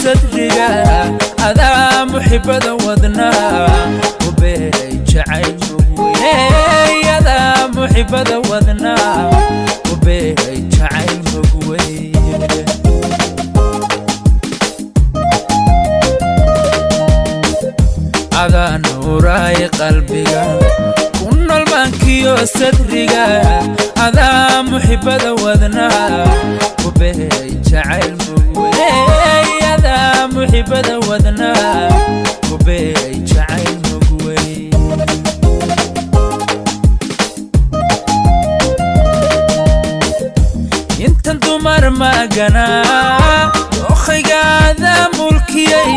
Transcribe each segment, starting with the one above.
Sadriga adaa muxibada wadnaa u beeray jacayl mugwey, adaa muxibada wadnaa u beeray jacayl mugwey. Adaa nuuraay qalbiga ku nool maankiyo sadriga, adaa muxibada wadnaa u beeray jacayl mugwey, adaa muxibada wadnaa u beeray jacayl mugwey. Intan dumar maaganaa dookhaygaada mulkiyay,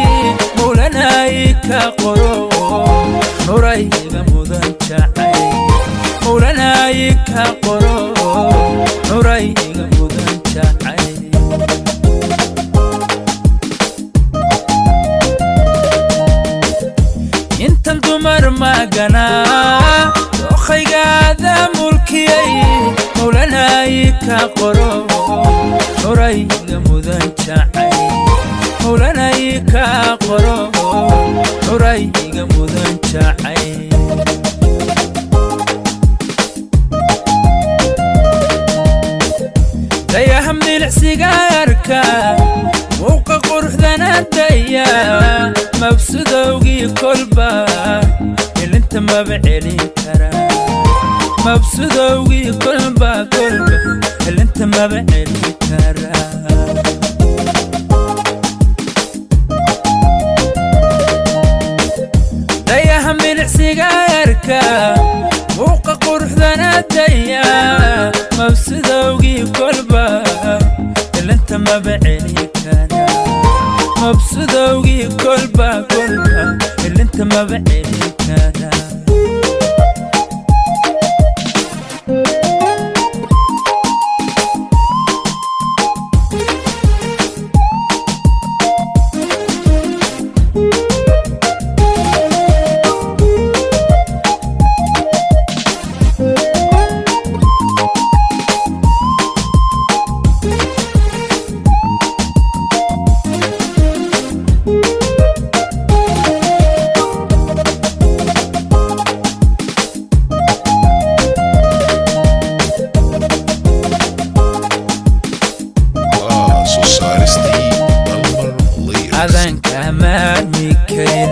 mawlanay ka qoro nurayga mudan jacay, mawlanay ka qoro nurayga mudan jacay. Intan dumar maaganaa dookhaygaada mulkiyay, mawlanay ka qoro nurayga mudan jacay, mawlanay ka qoro nurayga mudan jacay. Dayaha milicsiga arka muuqa quruxdana daya, mabsudowgii kolba ilinta maba celin kara, mabsudowgii kolba kolba ilinta maba celin kara. Dayaha milicsiga arka muuqa quruxdana daya, mabsudowgii kolba ilinta maba celin kara, mabsudowgii kolba kolba ilinta maba celin kara. Waa soo saaristii Dalmar Lyrics. Adanka maarmi karin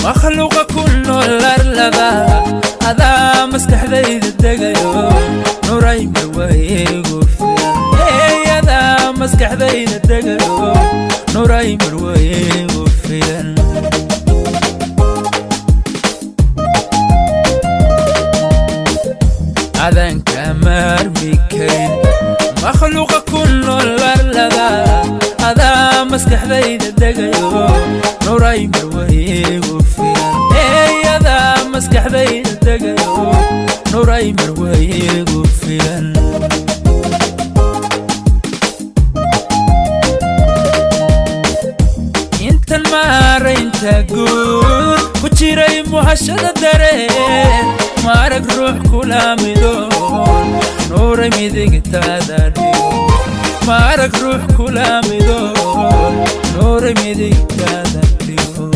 makhluuqa ku nool arlada, adaa maskaxdayda degayo nuray marwaygu filan. Ey, adaa maskaxdayda degayo nuray marwaygu filan. Adanka maarmi karin makhluuqa ku nool arlada, adaa maskaxdayda degayo nuray marwaygu filan. Ey, adaa maskaxdayda degayo nuray marwaygu filan. Intan maaraynta guud ku jiray muhashada dareen, maarag ruux kula midoon nuuray midigtaada dhigo, maarag ruux kula midoon nuuray midigtaada dhigo.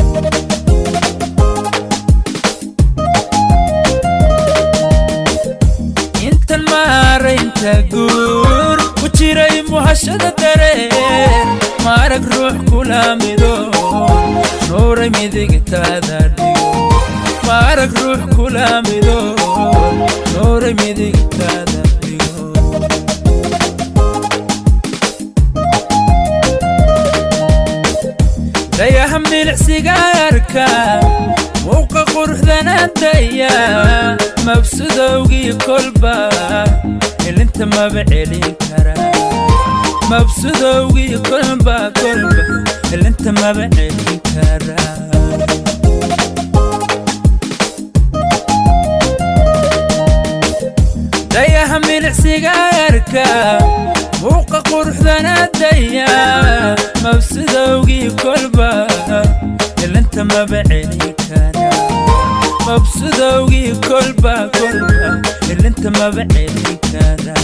Intan maaraynta guur ku jiray muhashada dareen, maarag ruux kula midoon nuuray midigtaada dhigo, maarag ruux kula midoon nuuray midigtaada dhigo. Dayaha milicsiga arka muuqa quruxdana daya, mabsudowgii kolba ilinta maba celin kara, mabsudowgii kolba kolba ilinta maba celin kara. Dayaha milicsiga arka muuqa quruxdana daya, mabsudowgii kolba ilinta maba celin kara, mabsudowgii kolba kolba ilinta maba celin kara.